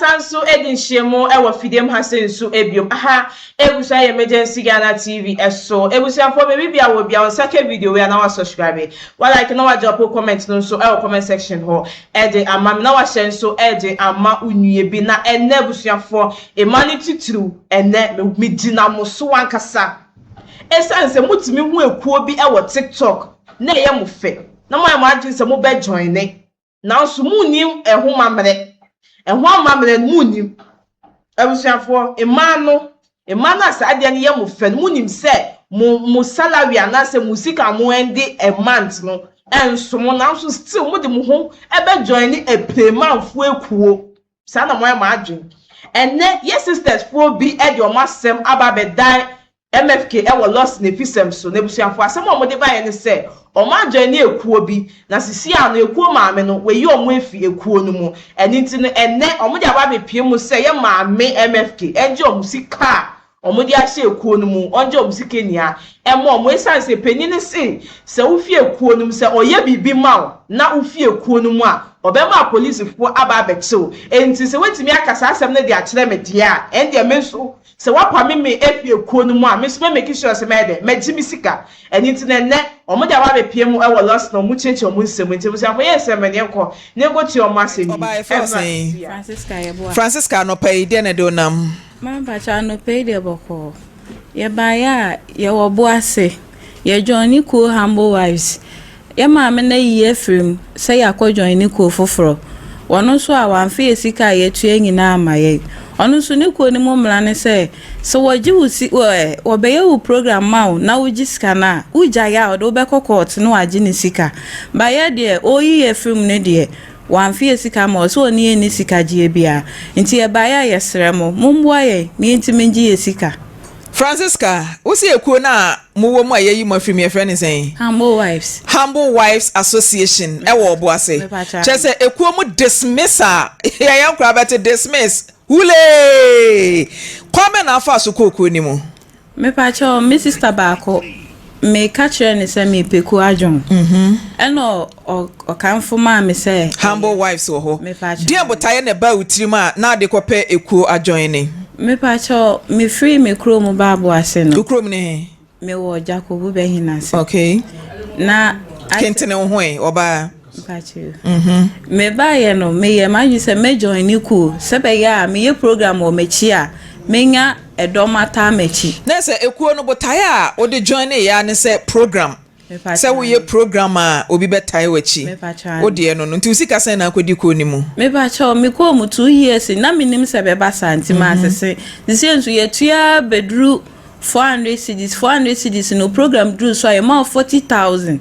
Yɛasan nso adi nhyiamu wɔ fidiem ha sei nso biom. Aha abusua yɛ Emergency Ghana TV so. Abusuafoɔ baabi bia wɔ bia wo nsa ka video wei a na wa subscribe, wa like na wa drop comment no nso wɔ comment section hɔ de ama me na wa share nso de ama wo nua bi. Na ɛnnɛ abusuafoɔ mmaa no titiriw ɛnnɛ me gyina mo so ankasa. Ɛsiane sɛ motumi hu ekuo bi wɔ TikTok na ɛyɛ mo fɛ na moayɛ mo adwene sɛ mobɛ joine. Nanso monnim ɛho mammerɛ. Ɛho amammerɛ no monnim. Abusuafoɔ, mmaa no, mmaa no a saa adeɛ no yɛ mo fɛ no, monim sɛ mo, mo salary anaasɛ mo sika a mo ɛnde a month no ɛnso mo, nanso still mode mo ho ɛbɛ joine apiremanfoɔ akuo. Saa na moayɛ mo adwene. Ɛnnɛ, yɛ sisters foɔ bi de wɔn asɛm aba abɛdan MFK wɔ Lawson Efisɛm so. N'abusuafo asɛm a wɔde baeɛ ne sɛ, wɔn ajoine ekuo bi, na sisi ano ekuo maame no, wayi wɔn afi ekuo no mu. Ɛno nti no, ɛnnɛ wɔde aba abɛpue mu sɛ yɛ maame MFK ngye wɔn sika a wɔde ahyɛ ekuo no mu, ɔngye wɔn sika nyinaa ɛma wɔn. Esiane sɛ panin no se sɛ wofi ekuo no mu, sɛ ɔyɛ biribi ma wo na wofi ekuo no mu a, ɔbɛma apolisifoɔ aba abɛkye wo. Enti sɛ woatumi aka saa asɛm no de akyerɛ me deɛ a, ɛndeɛ me nso sɛ woapame me afi ekuo no mu a, me nso mɛ make sure sɛ mɛyɛ dɛn? Mɛgye me sika. Ɛno nti no ɛnnɛ, wɔde aba abɛpue mu wɔ Lawson na wɔkyerɛkyerɛ wɔn nsɛm mu. Nti abusuafoɔ yɛ nsɛm no yɛnkɔ na yɛnkɔtie wɔn asɛm yi. Ɔbaa yɛfrɛ wo Ɛmmra sɛn? seesei a. Francisca Yeboah. Francisca anɔpa yi deɛn na ɛde wo nam? Mampakyɛ anɔpa yi deɛ bɔkɔɔ. Yɛbaeɛ a yɛwɔ Boase. Yɛ joine kuo Humble Wives. Yɛ maame no ayi yɛ afiri mu sɛ yɛakɔ joine kuo foforɔ. Ɔno nso a wamfa yɛ sika a yɛatua nyinaa amma yɛn. Ɔno nso ne kuo no mu mmara ne sɛ, sɛ wɔgye wo si ɛ wɔbɛyɛ wo program ma wo na wogye sika no a, wogyae a ɔde wo bɛkɔ court na wagye ne sika. But yɛ deɛ ɔreyi yɛ afiri mu no deɛ, wamfa yɛ sika amma ɔse ɔne yɛn nni sika gyeɛ biara. Nti yɛbaeɛ a yɛsrɛ mo, mommoa yɛn na yɛntumi ngye yɛ sika. Francisca, wo se ekuo no a mowɔ mu a yɛayi mo afiri mu yɛfrɛ no sɛn? Humble Wives. Humble Wives Association ɛwɔ Ɔboase. Kyerɛ sɛ ekuo mu dismiss a yɛyɛ nkoraa bɛte dismiss hulee! Kwan bɛn na afaa so kɔɔ kuo no mu? Mepakyɛw, me sister baako, meka kyerɛɛ no sɛ mepɛ kuo adwon. Ɛna ɔkamfo maa me sɛ. Humble Wives wɔ hɔ. Deɛn botaeɛ na ɛbaa wo tirim a na wode kɔpɛ ekuo adjoine? Mepakyɛw, mefirii me kurom baa Aboase no. Wo kurom ne he? Mewɔ Jakobu Bɛhin ase. Okay. Na. Kentene wo ho ɛ, ɔbaa. Mpakyɛw. Mebaeɛ no, meyɛɛ m'adwene sɛ mɛ joine kuo sɛ ɛbɛyɛ a meyɛ program wɔ m'akyi a, mɛnya ɛdɔm ataa m'akyi. Na sɛ ekuo no botaeɛ a wode joineeɛ ara ne sɛ program, sɛ woyɛ program a obi bɛtae w'akyi, wo deɛ no no, nti wo sika sɛn na akɔdi kuo no mu? Mepakyɛw, mekɔɔ mu 2 years na mennim sɛ ɛbɛba saa nti mansese. Seesei nso yɛtua bɛduru 400 cedis, 400 cedis no program duru so a yɛma wo 40,000.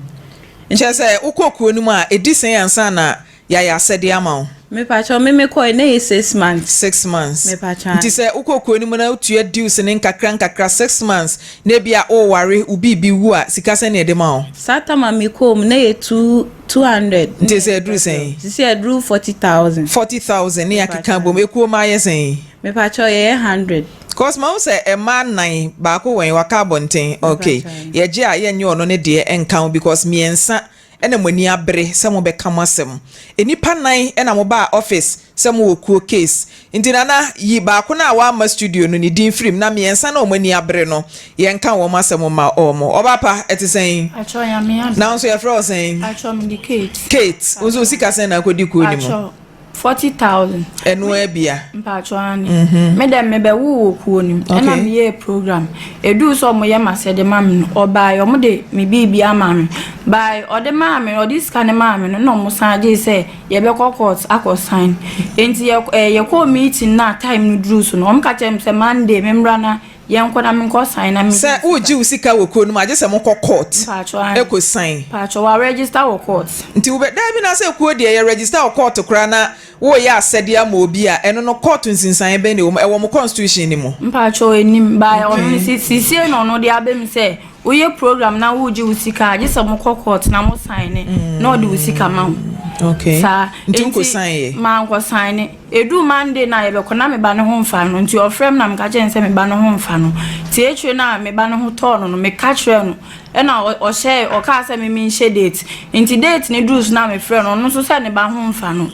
Kyerɛ sɛ wokɔ kuo no mu a, ɛdi sɛn ansa na yɛayɛ asɛdeɛ ama wo? Mepakyɛw, me mekɔe na ɛyɛ 6 months. 6 months. Mepakyɛw. Nti sɛ wokɔ kuo no mu na wotua dues ne nkakra nkakra 6 months na ebi a woware wo biribi wu a, sika sɛn na yɛde ma wo? Saa time a mekɔɔ mu na ɛyɛ 200. Nti sɛ ɛduru sɛn? Sisi ɛduru 40,000. 40,000 ne yɛakeka bom. Ekuo ma ayɛ sɛn? Mepakyɛw, yɛyɛ 100. Cause mahu sɛ mmaa nnan, baako wɛn waka abɔnten. Okay. Yɛgye a yɛnyɛ ɔno ne deɛ nka ho because mmiɛnsa ɛna mo ani abere sɛ mobɛka mo asɛm. Nnipa nnan ɛna mobaa office sɛ mowɔ kuo case. Nti Nana yi baako no a wamma studio no ne din firim na mmiɛnsa no a wɔn ani abere no yɛnka wɔn asɛm mma wɔn. Ɔbaa pa, ɛte sɛn? Atwɔ Nyame adom. Na wo nso yɛfrɛ wo sɛn? Atwɔ mede Kate. Kate, wo nso wo sika sɛn na akɔdi kuo no mu? Atwɔ 40,000. Ɛno ara bia. Mpaatwɔ aane. Me dɛ mebɛwoo wɔ kuo no mu. Ɛna meyɛɛ program. Ɛduu sɛ ɔmo yɛ m'asɛde ma me no, ɔbaeɛ ɔmo de me biribi ama me. By ɔde maa me no, ɔde sika no maa me no, na ɔmo san gyee sɛ yɛbɛkɔ court akɔ sign. Enti yɛ ɛɛ yɛkɔɔ meeting no a time no duruu so no, ɔmo ka kyerɛɛ me sɛ Monday memmra na yɛnkɔ na menkɔ sign na megye Sɛ me sika. wogye wo sika wɔ kuo no mu a, gye sɛ mokɔ court Mpaatwɔ aane. kɔ sign. Mpaatwɔ wa register wɔ court. Nti wobɛ, daabi na sɛ kuo deɛ yɛ register wɔ court koraa na woreyɛ asɛdeɛ ama obi a, ɛno no court nsinsaneɛ bɛn na ɛwɔ mu? Ɛwɔ mo constitution no mu? Mpaatwɔ ɛnim, by ɔno no sisiei na ɔno de aba mu sɛ woyɛ program na wogye wo sika a, gye sɛ mokɔ court na mo sign na ɔde wo sika ma wo. Okay. Saa. Nti wokɔ sign yɛ? Mankɔ sign. Ɛduu Monday no a yɛbɛkɔ na me ba no ho mfa no nti ɔfrɛ me na meka kyerɛ no sɛ me ba no ho mfa no. Nti akyire no a me ba no ho tɔɔ no no meka kyerɛɛ no ɛna ɔhyɛɛ ɔkaa sɛ me menhyɛ date. Nti date no duruu so no a mefrɛɛ no ɔno nso sɛ ne ba ho mfa no.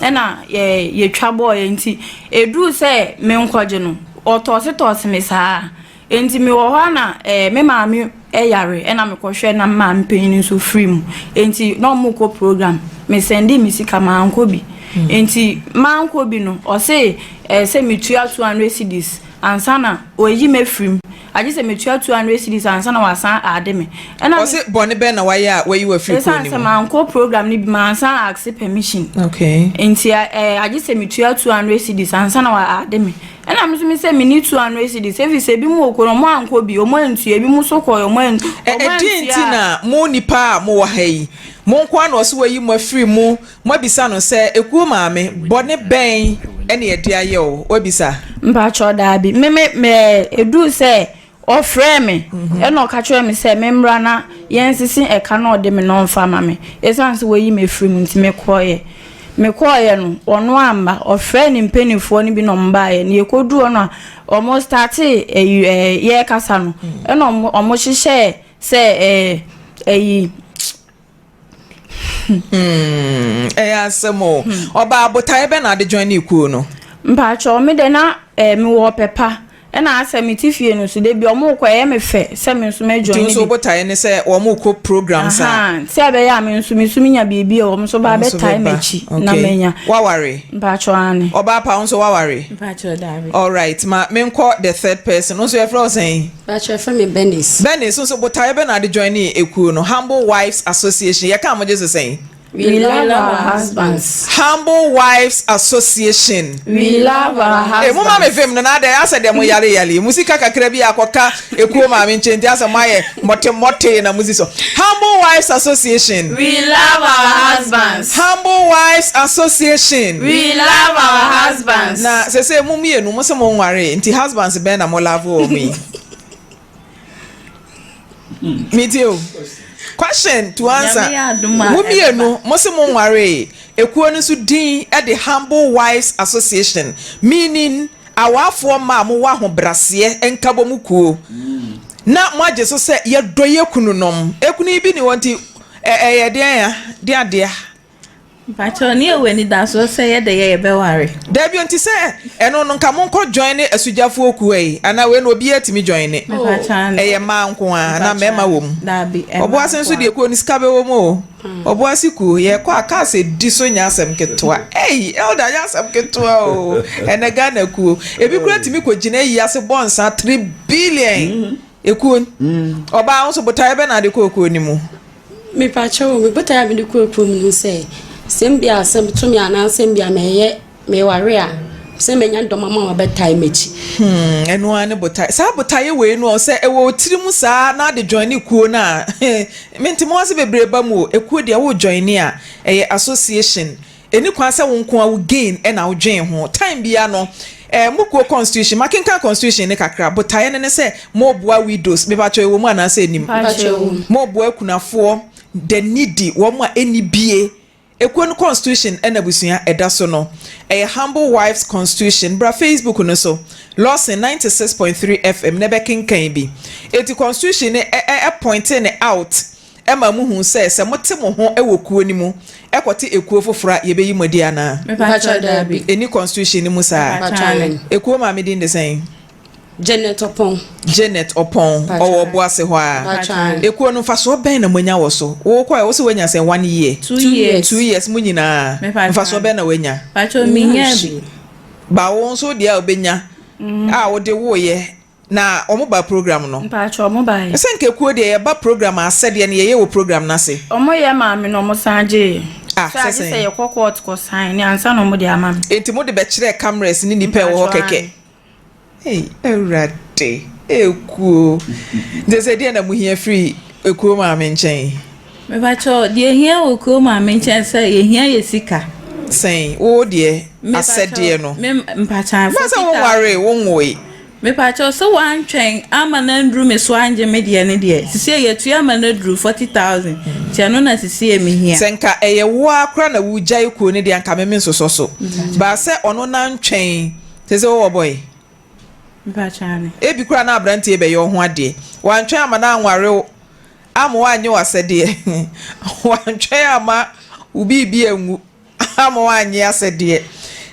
Ɛna yɛ yɛtwa bɔɔyɛ nti ɛduru sɛ menkɔgye no ɔtɔɔse tɔɔse me saa. Enti mewɔ hɔ a na eh, me maame yare ɛna mekɔhwɛ na me maame panyin nso firi mu. Enti na wɔn kɔ program. Me sɛndee me sika mankɔ bi. Enti mankɔ bi no ɔse eh, sɛ metua 200 cedis ansa na wayi me afiri mu. Agye sɛ metua 200 cedis ansa na wasan ade me. Ɛna me. Ɔse bɔne bɛn na wayɛ a wayi wo afiri kuo Ɛsiane no sɛ mu? mankɔ program no bi mansan ask permission. Okay. Enti eh, agye sɛ metua 200 cedis ansa na wa-ade me. Ɛna me nso me sɛ menni 200 cedis efisɛ ebinom wɔ kurom no wɔankɔ bi, wɔantua, ebinom nso kɔe wɔn Ɛ ɛdeɛn nti wɔantua. na mo nnipa a mowɔ ha yi, mo nko ara na ɔse wayi mo afiri mu, moabisa no sɛ, Ekuo maame, bɔne bɛn na yɛde ayɛ wo? Woabisa? Mpakyɛw daabi, me me me ɛduu sɛ Ɔfrɛɛ me, ɛnna ɔka kyerɛɛ me sɛ memmra na yɛnsese ɛka no a ɔde me no mfa mma me. Esiane sɛ wayi me afiri mu nti, mekɔeɛ. Mekɔeɛ no, ɔno amma. Ɔfrɛɛ ne mpanimfoɔ no bi na wɔbaeɛ. Na yɛkɔduu hɔ no a, wɔstartee ayi ɛɛ yɛrekasa no, ɛnna wɔhyehyɛɛ sɛ ɛɛ ayi. Hmm, ɛyɛ asɛm o. Hmm. Ɔbaa botaeɛ bɛ na ade join ne kuo no? Mpakyɛw, me de na eh, mewɔ ɔpɛ pa. Ɛna asɛ mete fie no so, da bi ɔmo kɔ ɛyɛ me fɛ sɛ me nso mɛ join ne bi. Nti nso botaeɛ ne sɛ wɔn kɔ program saa? Sɛ ɛbɛyɛ a me nso me nso menya biribi a wɔn nso ba bɛtae m'akyi na menya. Waware? Mpakyɛw aane. Ɔbaa pa wo nso waware? Mpakyɛw daabi. Alright, ma menkɔ the third person. Wo nso yɛfrɛ wo sɛn? Pakyɛ yɛfrɛ me Bernice. Bernice nso botaeɛ bɛn na ade joinee ekuo no Humble Wives Association yɛka a mogye so sɛn? We love our husbands. Humble Wives Association. We love our husbands. Hey, moma me vim no na adɛn asɛ deɛ mo yare yare yi mo sika kakra bi akɔka ekuo maame nkyɛn nti asɛ mo ayɛ mɔte mɔte na mo si so Humble Wives Association. We love our husbands. Humble Wives Association. We love our husbands. Na sese mo mmienu mo se mo nwaree nti husbands bɛn na mo love wɔn yi? Metie o. Question to answer. Mo mmienu mo se mo nwaree. Ekuo no nso din de Humble Wives Association meaning awaafoɔ mmaa a mowɔ ahobraseɛ nkabom kuo. Na moagye so sɛ yɛdɔ yɛ kununom. Ekunu yi bi ni hɔ nti ɛyɛ deɛn a? Deɛ adea. Mpakyɛw ne yɛwɔ anidasoɔ sɛ yɛdɛ yɛ yɛbɛware. Dabi nti sɛ ɛno no nka monkɔ joine asugyafoɔ kuo yi anaa wei no obiara tumi joine ɛyɛ mmaa nko ara anaa mmarima wɔ mu Ɔboase nso deɛ kuo no sika bɛwɔ mu o Ɔboase kuo yɛkɔ a cars ɛdi so nyɛ asɛm ketewa ei elder nyɛ asɛm ketewa o ɛnɛ Ghana kuo ebi kura tumi kɔ gyina yi ase bɔ nsa 3 billion ekuo ɔbaa nso botaeɛ bɛ na ade kɔ kuo no mu. Mepakyɛw o, me botae a mede kɔɔ kurom ne sɛ, sɛ mbia asɛm to me anaa sɛ mbia mɛyɛ meware a, sɛ menya dɔm ama wɔabɛtae m'akyi. Hmm, ɛno ara ne botae. Saa botaeɛ wei no, sɛ ɛwɔ wo tiri mu saa na ade joine kuo no a, mente mo ase bebree ba mu o. Ekuo deɛ wo joine a, ɛyɛ association. Ɛni kwan sɛ wo nko ara wo gain na wo dwen ho. Time biara no, eh, mo kuo constitution, makenkan constitution no kakra, botaeɛ no ne sɛ mo boa widows, mepakyɛw ɛwɔ mu anaasɛ ɛnim? Mpakyɛw ɛwɔ mu. Mo boa akunafoɔ, the needy, wɔn a ɛnni bie. Ekuo no constitution ɛna abusua ɛda so no, ɛyɛ Humble Wives Constitution. Bra Facebook no so, Lawson 96.3 FM na ɛbɛkenkan bi. Enti constitution no ɛ ɛ pointe no out Ɛma muhu sɛ, sɛ mote mo ho wɔ kuo no mu kɔte ekuo foforɔ a, yɛbɛyi mo adi anaa? Mepakyɛw, daabi. Ɛnni constitution no mu saa? Mepakyɛw, aane. Ekuo maame din de sɛn? Janet Ɔpɔn. Janet Ɔpɔn, ɔwɔ Ɔboase hɔ ara. Mepakyɛw, aane. Ekuo no, mfasoɔ bɛn na moanya wɔ so? Wo kɔɛ, wo se woanya sɛn? One year? Two years. 2 years, mo nyinaa. Mepakyɛw, Mfasoɔ aane. bɛn na woanya? Mepakyɛw, menyaa bi. Ba wo nso deɛ a wobɛnya a wode woeɛ Na wɔn ba program no? Mpakyɛw ɔmo ba yɛ. Sɛ nka ekuo deɛ yɛba program a asɛdeɛ no yɛyɛ wɔ program no ase. Ɔmo yɛ maa me na ɔmo san gyee. Ah sɛ agye sɛ sɛn? sɛ yɛkɔ court kɔ sign ne ansa na ɔmo de ama me. Enti mo de bɛkyerɛɛ cameras ne nnipa a ɛwɔ hɔ Mpakyɛw kɛkɛ? aane. Ei Awurade ekuo. Nti sɛ deɛn na mo hia firi ekuo maame nkyɛn? Mepakyɛw, deɛ ehia wɔ kurom maame nkyɛn sɛ yɛhia yɛ sika. Sɛn? Wo deɛ, asɛdeɛ no. Me mpakyɛw, Mfa sɛ wo nwaree, wo nwoe. Mepakyɛw, sɛ wantwɛn ama no anduru me so angye me deɛ no deɛ, sesie yɛtua ama no aduru 40,000, nti ɛno na sesie mehia. Sɛ nka ɛyɛ wo ara koraa na wogyae kuo no deɛ anka me mensosɔ so. But sɛ ɔno nantwɛn, seesei wowɔ boy? Mepakyɛw, aane. Ebi koraa na aberanteɛ bɛyɛ wo ho adeɛ. Wantwɛn ama no anware wo. Amma woanyɛ w'asɛdeɛ. Wantwɛn amma wo biribi anwu. Ama wannye asɛdeɛ.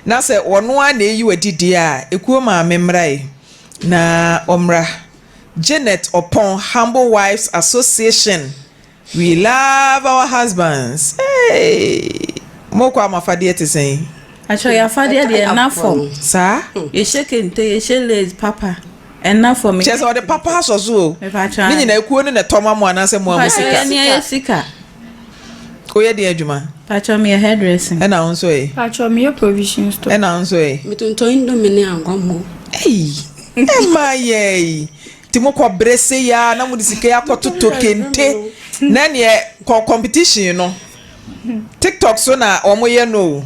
Na sɛ ɔno ara na ɛyi w'adi deɛ a, ekuo maame mmra yi na ɔmmra. Janet Opon, Humble Wives Association, We love our husbands. Hey! Mokɔ a mo afadeɛ te sɛn? Atwa yɛ afadeɛ deɛ ɛna fam. Saa? Yɛhyɛ kente, yɛhyɛ lace papa. Ɛna fam. Kyerɛ sɛ ɔde papa asɔ so o. Mepatwa. Ne nyinaa ekuo no na ɛtɔ ma mo anaasɛ mo a mo sika? Mpatwa yɛn yɛ sika. Woyɛ deɛ adwuma? Patwa meyɛ hairdressing. Ɛna wo nso ɛ? Patwa meyɛ provision store. Ɛna wo nso ɛ? Metontɔn indomie ne anwa mo. Ei! Ɛma yɛi. Nti mokɔ bere se ya na mode sika yi akɔtotɔ kente na neɛ kɔ competition no TikTok so na wɔn yɛ no o.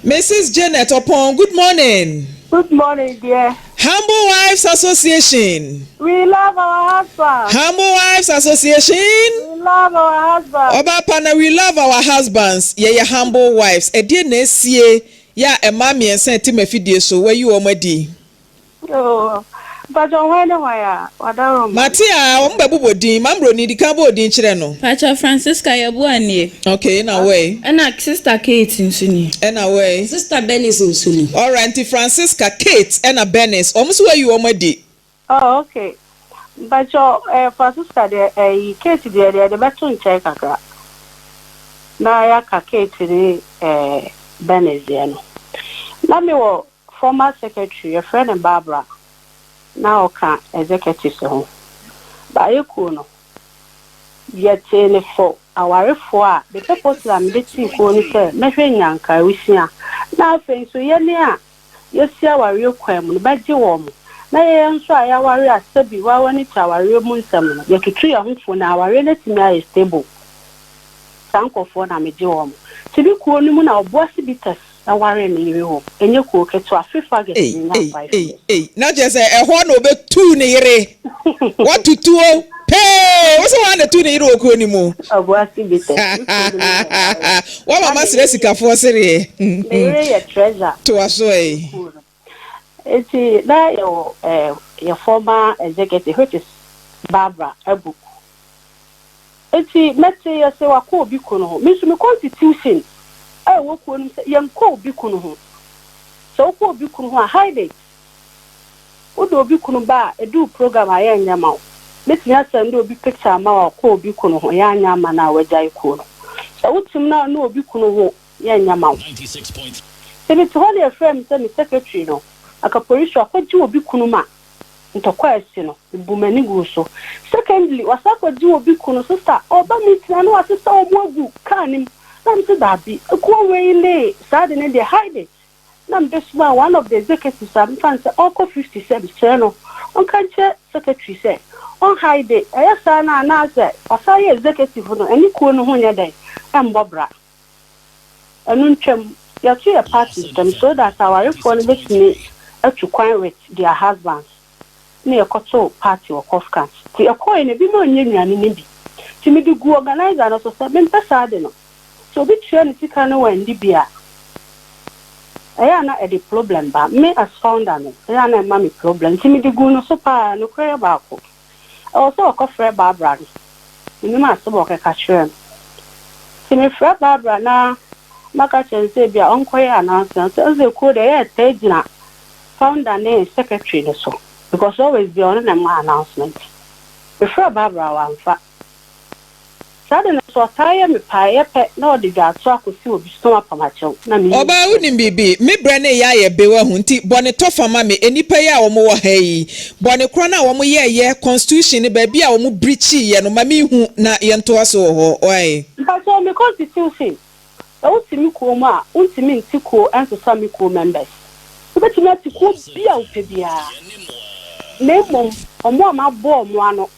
Mrs. Janet Opon, good morning. Good morning, dear. Humble Wives Association. We love our husbands. Humble Wives Association. We love our husbands. Ọba pana, we love our husbands. Yɛyɛ humble wives. Ɛdeɛ na esie yɛ a mmaa mmiɛnsa a ɛte mafidie so wɔayi wɔn adi. Oh, but hwan ne hwan a wadaro ma? Mate a wɔn bɛbobɔ din. Mambroni di kan bɔ odin kyerɛ no. Patwa Francisca Yeboah nie. Okay, na wɔyi. Ɛna Sister Kate nso nie. Ɛna wɔyi. Sister Bernice nso ni. Alright, nti Francisca, Kate ɛna Bernice. Wɔn nso wɔayi wɔn adi. Oh, okay. Mpacho Francisca deɛ, ɛyi Kate deɛ de bɛto nkyɛn kakra. Na yɛaka Kate ne Bernice deɛ no. Na mewɔ former secretary, yɛfrɛ no Barbara. Na ɔka executives ho. Baayɛ kuo no, yɛtee ne fo awarefoɔ a the purpose a mede tee kuo no sɛ mɛhwɛ nyanka awusia. Na afei nso yɛne a yɛsi awareɛ kwan mu no bɛgye wɔn mo. Na yɛn nso a yɛaware a sɛbi wawa ne te awareɛ mu nsɛm no, yɛtutu yɛn ho fo na awareɛ no atumi ayɛ stable. Saa nkurɔfoɔ na megye wɔn mo. Nti me kuo no mu na Ɔboase Bitters ɛware ne yere wɔ. Ɛnyɛ kuo ketewa, fifth August Ei, ne nya ei, 5 ei, years. Ei. Na kyerɛ sɛ ɛhɔ na obetu ne yere. Watutuo pee. Wosɛ wɔn na tu ne yere wɔ kuo ne mu. Ɔboase Bitters. Me kuo no mu na ɛware. Wɔn Na mama me srɛ yere yɛ sikafoɔ sereɛ. Me yere yɛ treasurer. Toa so ɛ. Kuo no. Nti na yɛwɔ yɛ former executive, which is Barbara Abu. Nti mɛte yɛ sɛ wakɔ obi kunu ho. Me nso me constitution a ɛwɔ kuo no mu sɛ yɛnkɔ obi kunu ho. Sɛ wokɔ obi kunu ho a, hide it. Wode obi kunu ba a, ɛduu program a yɛnyɛ ma wo. Mɛtumi asɛnde obi picture ama wo a ɔkɔ obi kunu ho, yɛanyɛ ama no a wagyae kuo no. Sɛ wotim na ne obi kunu ho, yɛnyɛ ma wo. Sɛ mete hɔ na yɛfrɛ me sɛ me secretary no, aka polisi akɔgye obi kunu ma ntɔkwa asi no, mebu m'ani gu so. Secondly, wasa akɔgye obi kunu, sister, ɔba meeting a na wasesa wɔn agu kaa no mu. Na mese daabi, ekuo wei ne saa de ne deɛ, hide it. Na mebɛsoma one of the executives a mefa no sɛ ɔkɔ 50 sɛ mesrɛ no ɔnka nkyerɛ secretary sɛ ɔnhide. Ɛyɛ saa no anaasɛ ɔsan yɛ executive no, ɛne kuo no ho nyɛ dɛn ɛmbɔ bra. Ɛno ntwam, yɛto yɛ party ntɛm so that awarefoɔ no bɛtumi atu kwan with their husbands. Na yɛkɔtoo party wɔ Cofcans. Nti ɛkɔɛ no, ebi ma ɔnyɛ nnuane no bi. Nti mede gu organizer no so sɛ mempɛ saa de no. Sɛ obi tua ne sika no wandi bi a, ɛyɛ a na ɛde problem ba. Me as founder no, ɛyɛ a na ɛma me problem. Nti mede gu no so paa, nokorɛ yɛ baako. Ɛwɔ sɛ ɔkɔfrɛ Barbara no. Menim asɛm a ɔkɛka kyerɛ no. Nti mefrɛ Barbara na maka kyerɛ no sɛ bi a ɔnkɔyɛ announcement. Sɛ ɔsɛ kuo deɛ ɛyɛ ɛtaa gyina founder ne secretary no so. Because always bi ɔno na ɛma announcement. Mefrɛ Barbara, wamfa. Saa de no so ɔtaa yɛ me paa, ɛyɛ pɛ na ɔde dwaato akɔsi obi so na wapam akyɛw na meyi Ɔbaa, wonim biribi? Me brɛ ne yɛ ayɛ be wahu nti bɔne tɔ fa ma me. Nnipa yi a wɔn wɔ ha yi, bɔne korɔ no a wɔn yɛɛyɛ constitution no baabi a wɔn breachiiɛ no, ma mehu na yɛntoa so wɔ hɔ wae. Mpakyɛw, me constitution, sɛ wote me kuo mu a, wontumi nte kuo ɛnsesa me kuo members. Wobɛtumi ate kuo bi a wopɛ biara. Na mmom, ɔmo a mabɔ ɔmo ano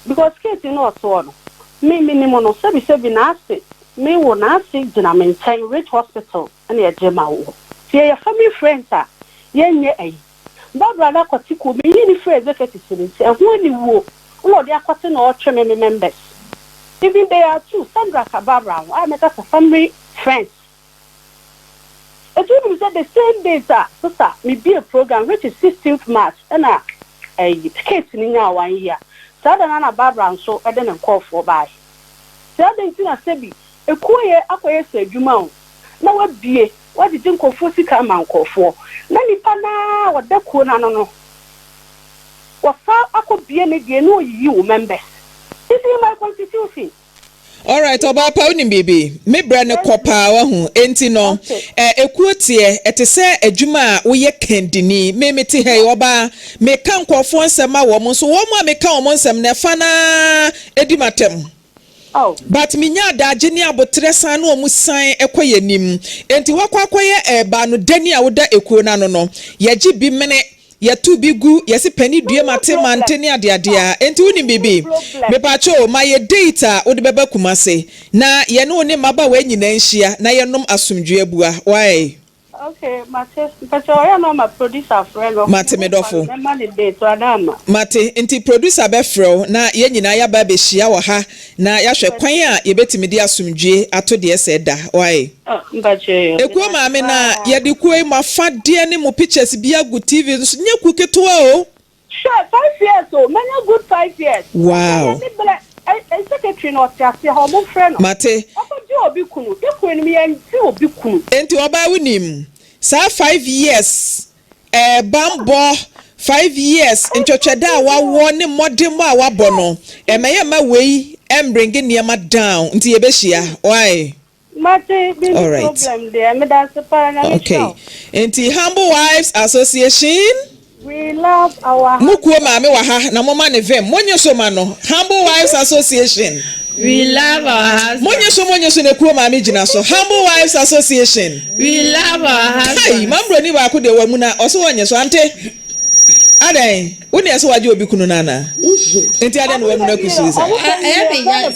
because Kate no ɔtoɔ no, me menim no sɛbisɛbi n'ase me wo n'ase gyina me nkyɛn Rich Hospital ɛna yɛgye ma wo. Nti yɛyɛ family friends a yɛnyɛ ayi. Barbara no akɔte kuo, meyi ne firi executive no nti ɛho aniwuo na ɔde akɔte na ɔtwe me members. Even they are two, Sandra ka Barbara ho a mɛka sɛ family friends. Etu nim sɛ the same date a sister mebie program, which is 16th March, ɛna ɛyi Kate no nyaa 1 year. Saa da no na Barbara nso ɛde ne nkɔɔfoɔ baeɛ. Saa da nti na sɛbi Ekuo yɛ akɔyɛ sɛ adwuma o, na wabue, wagyegye nkurɔfoɔ sika ama nkurɔfoɔ, na nipa no ara a ɔda kuo no ano no, wasan akɔbue ne deɛ na ɔyiyi wo members. It's in my constitution. Alright, ɔbaa pa, wonim biribi? Me brɛ no kɔ paa, wahu. Enti no, ɛ, ekuo teɛ, ɛte sɛ adwuma a woyɛ kandini. Me, mete ha yi, ɔbaa, meka nkurɔfoɔ nsɛm ma wɔn, nso wɔn a meka wɔn nsɛm no, ɛfa no ara di m'atɛm. But menya adagye ne aboterɛ san ne wɔn san kɔ yɛn anim. Enti woakɔ akɔyɛ eh, baanodani a woda ekuo no ano no, yɛgye bi mene, yɛto bi gu, yɛse pani due mate mante ne adeade a. Enti wonim biribi? Mepaakyɛw o, ma yɛ date a wode bɛba Kumasi na yɛne wo ne mmabaawa yi nyinaa nhyia na yɛnnom asomdwoeɛ abua. Wai? Ok mate mpakyɛw ɔyɛ a na ɔma producer frɛ me Mate me ɔfrɛ dɔfo. no mɛma no date wada ama. Mate, nti producer bɛfrɛ wo na yɛn nyinaa yɛaba abɛhyia wɔ ha na yɛahwɛ kwan a yɛbɛtumi de asomdwie ato deɛ sɛɛ da, wai? Oh mpakyɛw yoo Ekuo medase maame na paa. yɛde kuo yi mo afadeɛ ne mo pictures bi agu TV no so, nyɛ kuo ketewa o. Hwɛ five years o manya good five years. Wow. Ɛnɛ ne brɛ ɛ secretary no ɔte aseɛ hɔ ɔmo nfrɛ no. Mate. Ɔkɔ gye obi kunu yɛ kunu no yɛn gye obi kunu. Enti ɔbaa wo nim saa five years eh banbɔ five years ntwɛtwɛdɛ a wawɔ ne mmɔdenmɔ a wabɔ no ɛmɛyɛ mma wei ɛmbringe nneɛma down nti yɛbɛhyia wai. Mate me ni Alright. problem deɛ medase paa nyame Okay. nhyira wo. Nti Humble Wives Association. We love our Mo kuo husband. maame wɔ ha na mo ma ne vim. Mo nye so ma no. Humble Wives Association. We love our Mo nye husbands. so mo nye so na kuo maame gyina so. Humble Wives Association. We love our Kai, husbands. mambroni baako deɛ wamuna ɔso ɔnye so ante. Adɛn? Wo ne ɛsɛ wagye obi kunu no anaa? Enti adɛn na wamuna kusuu saa?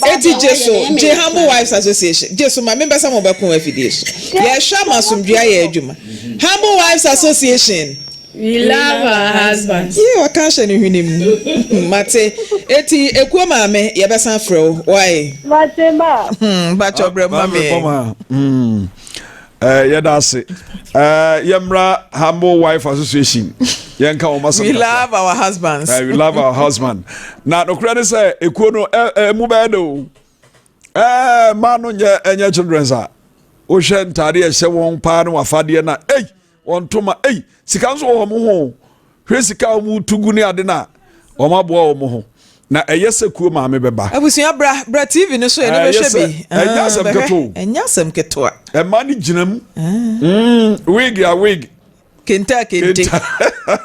Enti gye so, gye Humble Wives Association, gye so ma me mpɛ sɛ mobɛko afidie so. Yɛhwɛ ama asomdwoeɛ ayɛ adwuma. Humble Wives Association. We love our husbands. Yee waka ahyɛ ne hwene mu. Mate. Eti Ekuo maame yɛbɛsan afrɛ wo. Wai? Mate ma. Hmm, mpakyɛw brɛ mu ma me. Hmm. Eh, yɛda ase eh, yɛmmra humble wife association yɛnka wɔn asɛm we love our husbands eh, we love our husband na nokorɛ ne sɛ ekuo no ɛmu bɛyɛ de o ɛɛ mmaa no nyɛ ɛnyɛ children's a wohwɛ ntaade ɛhyɛ wɔn paa ne wafadeɛ na ei wɔn ntoma ei sika nso wɔ wɔn ho hwɛ sika a wɔn tu gu ne ade na wɔn aboa wɔn ho na ɛyɛ sɛ kuo maame bɛba. Abusua bra bra TV no so yɛne bɛhwɛ bi. Ɛnyɛ asɛm ketewa o. Ɛnyɛ asɛm ketewa. Ɛma ne gyina mu. Mm, wig a wig. Kente a kente.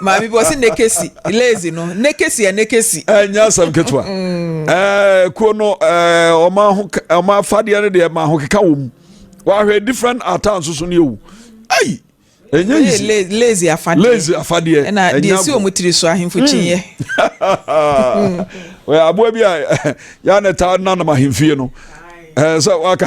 Maame bi wɔsi nekesi lazy no nekesi a nekesi. Ɛnyɛ asɛm ketewa. Ɛɛ kuo no ɛɛ wɔn aho wɔn afadeɛ no deɛ ɛma ahokeka wɔ mu. Wɔahwɛ different attire nso so ne ewu. Ɛyi. ɛnyɛ easy lazy afadeɛ lazy afadeɛ ɛna deɛ esi wɔn tiri so ahemfo hmm. kyinyɛ wɔyɛ aboa bi a yɛa na ɛtaa nanam ahemfie no ɛɛ sɛ waka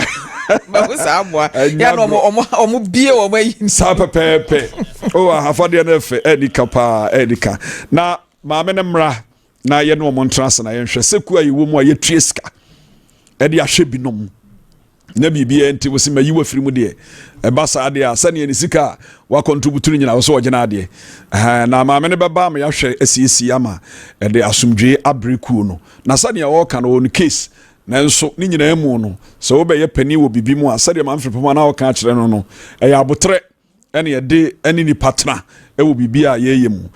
mahu saa aboa yɛa na ɔmo ɔmo ɔmo bie wɔn ayi saa pɛpɛɛpɛ o afadeɛ no ɛfɛ ɛni ka paa ɛni ka na maame no mmra na yɛne wɔn ntena ase na yɛnhwɛ sɛ kuo a yɛwɔ mu a yɛtua sika ɛde ahwɛ binom na biribiara nti wɔsi ma yi wɔ afiri mu deɛ ɛba saa deɛ a sɛdeɛ ne sika a wakɔntributu no nyinaa wɔ sɛ ɔgyina adeɛ na maame no bɛba ama yɛahwɛ asiesie ama ɛde asomdwee abere kuo no na sɛdeɛ ɔreka no wɔ no case nanso ne nyinaa mu no sɛ wobɛyɛ panin wɔ biribi mu a sɛdeɛ maame firi na ɔka akyerɛ no no ɛyɛ abotrɛ ɛne ɛde ɛne nipa tena ɛwɔ biribi a yɛyɛ mu.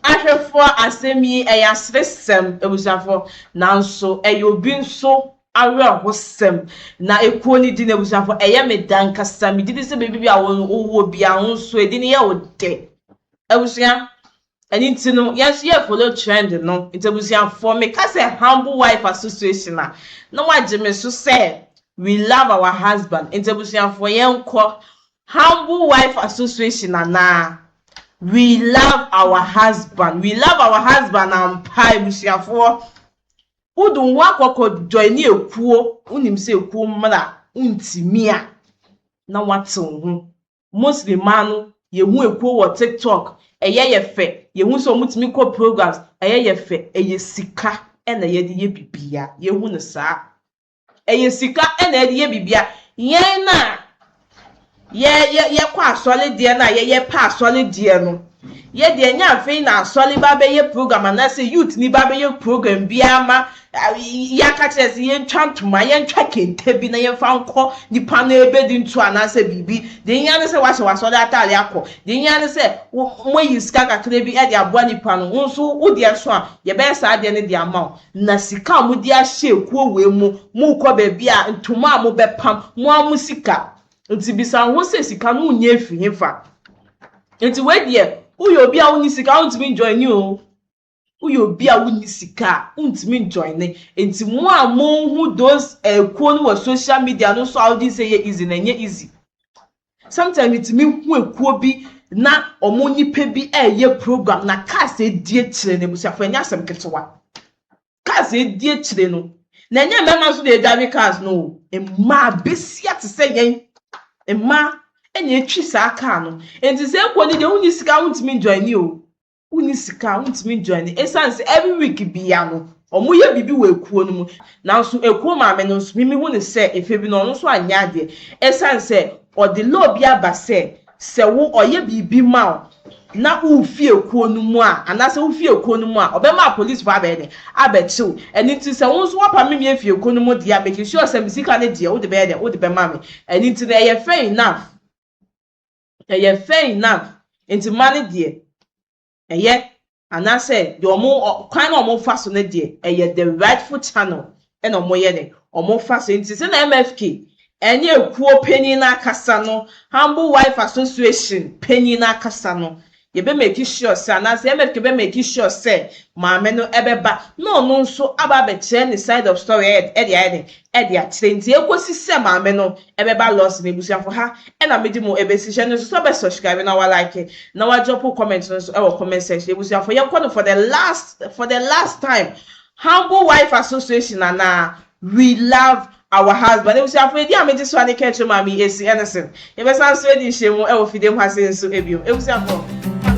Ahwɛfoɔ asɛm yi ɛyɛ aseresɛm abusuafoɔ nanso ɛyɛ obi nso awerɛhosɛm na ekuo no di no abusuafoɔ ɛyɛ me dɛ ankasa megye di sɛ baabi bi a wowɔ biara wo nso edin no yɛ wo dɛ abusua Ɛno nti no, yɛn nso yɛ follow trend no. Nti abusuafoɔ, meka sɛ Humble Wife Association a, na wɔagye me so sɛ we love our husband. Nti abusuafoɔ, yɛnkɔ Humble Wife Association anaa We love our husband. We love our husband ampa abusuafoɔ. Wode wo ho akɔkɔ join ekuo, wonim sɛ ekuo mmra, wontumi a, na woate wo ho. Mostly mmaa no yɛhu ekuo wɔ tiktok ɛyɛ yɛ fɛ yɛhu sɛ wɔn tumi kɔ programs ɛyɛ yɛ fɛ ɛyɛ sika ɛna yɛde yɛ bibia yɛhu no saa ɛyɛ sika ɛna yɛde yɛ bibia yɛn na yɛ yɛ yɛkɔ asɔre deɛ na yɛyɛ pɛ asɔre deɛ no. Yɛ deɛ ɛnyɛ afei na asɔre ba bɛyɛ program anaasɛ youth ni ba bɛyɛ program biara ma yɛaka kyerɛ sɛ yɛntwa ntoma, yɛntwa kente bi na yɛmfa nkɔ nipa no ɛbɛdi nto anaasɛ biribi. Deɛ hia ne sɛ wahyɛ w'asɔre ataade akɔ. Deɛ hia ne sɛ moayi sika kakra bi de aboa nipa no. Wo nso wo deɛ so a, yɛbɛyɛ saa adeɛ no de ama wo. Na sika a mode ahyɛ ekuo wei mu, morekɔ baabi a, ntoma a mobɛpam, mo ara mo sika. Nti bisa wo ho sɛ sika no wonya afiri hefa? Nti wei deɛ woyɛ obi a wonni sika a wontumi njoine o. Woyɛ obi a wonni sika a wontumi njoine. Nti mo a monhu those ekuo no wɔ social media no so a wogye sɛ ɛyɛ easy no, ɛnyɛ easy. Sometimes metumi hu ekuo bi na wɔn nipa bi ɛreyɛ program na cars edi akyire no, abusuafo, ɛnyɛ asɛm ketewa. Cars edi akyire no, na ɛnyɛ mmarima nso na edrive cars no o. Mmaa besia te sɛ yɛn mmaa ɛna etwi saa car no. Nti sɛ ekuo no deɛ, wonni sika, wontumi njoine o. Wonni sika, wontumi njoine. Esan sɛ every week bia no, wɔn yɛ biribi wɔ ekuo no mu. Nanso ekuo maame no nso, mimi hu ne sɛ efe bi no, ɔno nso anyɛ adeɛ. Esan sɛ ɔde law bi aba sɛ wo ɔyɛ biribi ma wo na wofi ekuo no mu a, anaasɛ wofi ekuo no mu a, ɔbɛma apolisifoɔ abɛyɛ dɛ abɛkyew. Ɛno nti sɛ wo nso wapa me efi ekuo no mu deɛ a, make sure sɛ me sika no deɛ, wode bɛyɛ dɛ wode bɛma me. Ɛno nti no ɛyɛ fair enough, ɛyɛ fair enough. Nti mma no deɛ ɛyɛ anaasɛ deɛ ɔmo kwan na ɔmo fa so no deɛ, ɛyɛ the rightful channel ɛna ɔmo yɛ ne ɔmo fa so. Nti sɛ na MFK ɛne ekuo panyin n'akasa no, Humble Wife Association panyin n'akasa no, yɛbɛ make sure sɛ anaasɛ MFK bɛ make sure sɛ maame no ɛbɛba na ɔno nso aba abɛkyerɛ ne side of story ɛde ayɛ ne ɛde akyerɛ. Nti ekosi sɛ maame no ɛbɛba lɔs na ebusuafo ha ɛna mede mu ebesi hyɛ no nso sɛ ɔbɛ subscribe na wa like na wa drop comment no nso ɛwɔ comment section. Ebusuafo, yɛnkɔ no for the last time, Humble Wife Association anaa We Love Our Husband. Ebusuafo, edi a megye so a ne kɛkyerɛ maame esi ɛne sɛ yɛbɛsan so edi nhyɛmu ɛwɔ fidie mu ha se nso ebio. Ebusuafo.